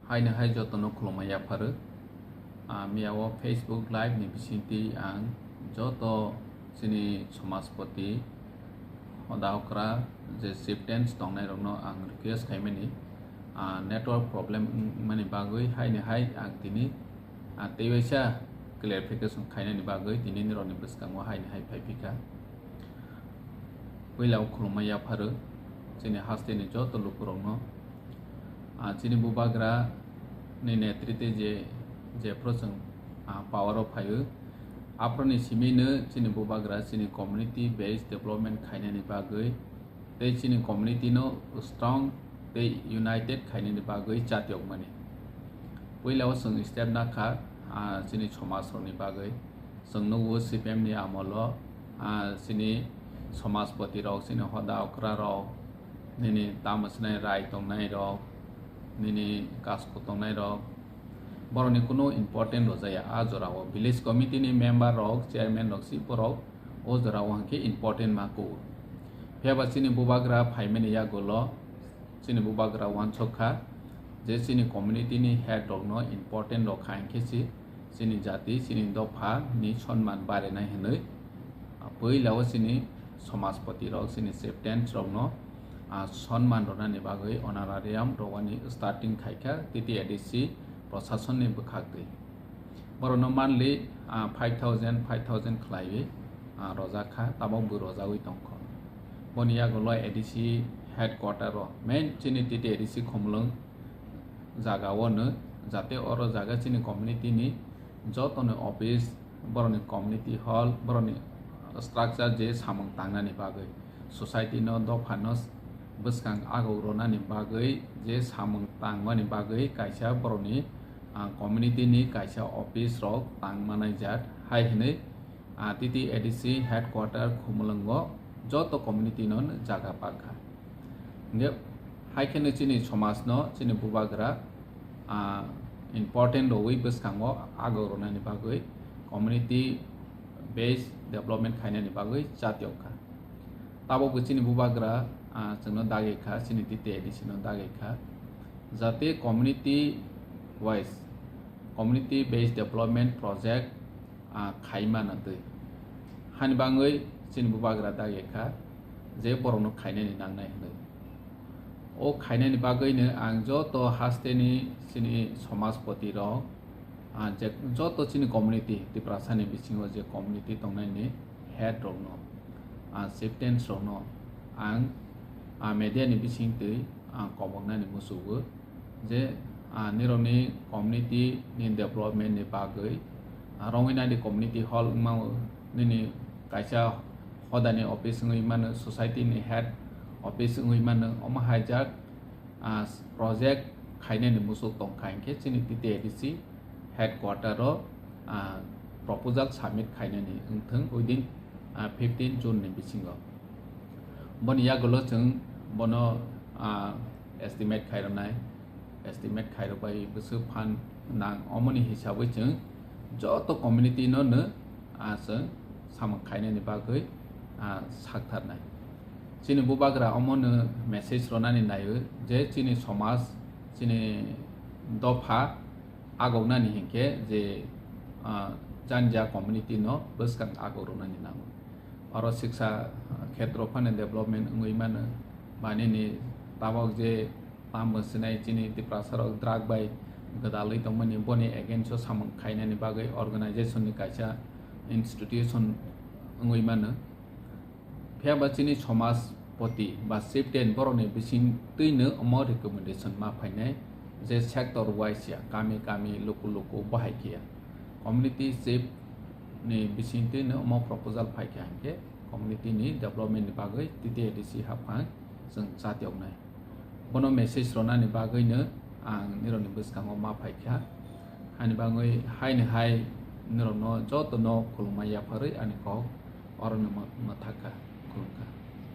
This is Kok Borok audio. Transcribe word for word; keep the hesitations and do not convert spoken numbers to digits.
Haino hai jotono khulumma yapharo. Ah, miya o Facebook Live ni bisingtwi ang joto chini Somajpoti, hoda okra je chieftains tongnairokno ang request khaimani, ah, network problem wngmani bagwi haino hai ang tini, ah, teiwaisa clarification khainani bagwi tini nirokni bwskango haino hai phaiphikha. Puila o khulumma yapharo chini hasteni joto lukurokno. Ah, chini bubagra ni netritwe je, jephru chwng, ah, power o phaio, aphuruni simino chini bubagra chini community based development khainani bagwi tei chini community no strong tei united khainani bagwi chatiyokmani. Puila o chwng step nakha, ah, chini somaj rokni bagwi. Chwng nugo C P M ni amolo, ah, chini somajpoti rok, chini hoda okra rok, nini tamo swnai rai tongnai rok, nini kasku tongnai rok, borokni kunu important rwjaya. A jora o village committee ni member rok, chairman rok, si borok o jora o hwnkhe important ma kugo. Phiya ba chini bubagra phaimani yagulo chini bubagra uansuk kha je chini community ni head rok no important rok kha, hinkhe si chini jati, chini dopha ni sonman barinai hinwi, ah, puila o chini somajpoti rok, chini chieftains rok no, ah, sonman rwnani bagwi honorarium rwani starting khaikha T T A D C prosason ni bwkhak twi. Borokno monthly, ah, five thousand, five thousand khlaiwi, ah, rojak kha, tabok bo rojagwi tongkha. Boni yagulo A D C headquarter o, main chini T T A D C Khumulwng jaga o no, jate oro jaga chini community ni joto ni office, borokni community hall, borokni structure je samung tangnani bagwi, society no, dopha no bwskang agok rwnani bagwi je samung tangmani bagwi kaisa borokni, ah, community ni kaisa office rok tang manai jak hai hinwi, ah, T T A D C headquarter Khumulwngo joto community no jaga pakha. Hingke hai kheno chini somaj no, chini bubagra, ah, important rwui bwskango agok rwnani bagwi community based development khainani bagwi chatiyok kha. Tabok bo chini bubagra, ah, chwngno dagi kha, chini T T A D C no dagi kha, jate community wise, community based development project, ah, khaima na twi. Hani bangwi chini bubagra dagi kha je borokno khainani nangnai hinwi. O khainani bagwino ang joto hasteni chini somajpoti rok, ah, je joto chini community, Tiprasani bisingo je community tongnaini head rokno, ah, chieftains rokno ang, ah, media ni bisingtwi ang koboknani muchugo je, ah, nirokni community ni development ni bagwi, ah, Rongwinadi community hall wngmano, nini kaisa hodani office wngwi mano, society ni head office wngwi mano, omo haijak, ah, project khainani muchuk tongkha hinkhe chini T T A D C headquarter o, ah, proposal submit khainani wngthung within, ah, fifteen June ni bisingo. Boni yagulo chwng bono, ah, estimate khairoknai, estimate khairokbai bwswk phan nang, omoni hisabwi chwng joto community no no, ah, chwng samung khainani bagwi, ah, saktharnai. Chini bubagra omono message rwnani naio je chini somaj, chini dopha agoknani hinkhe je, ah, janja community no bwskang agok rwnani nango. Oro siksa, ah, khetro phano development wngwi mano, ba nini tabok je tamo sinai chini Tiprasa rok drug bai gwdalwi tongmani, boni against o samung khainani bagwi organization ni kaisa institution wngwi mano. Phiya ba chini somajpoti ba chieftain borokni bisingtwino omo recommendation ma phainai je sector wise ya, kami kami, luku luku bahai khe ya. Community chief ni bisingtwino omo proposal phai kha hinkhe community ni development ni bagwi T T A D C haphang chwng chatiyoknai. Bono message rwnani bagwino ang nirokni bwskango ma phai kha. Hani bagwi haini hai nirokno jotono khulumma yapharwi ani kok orono mw-, mwthak kha.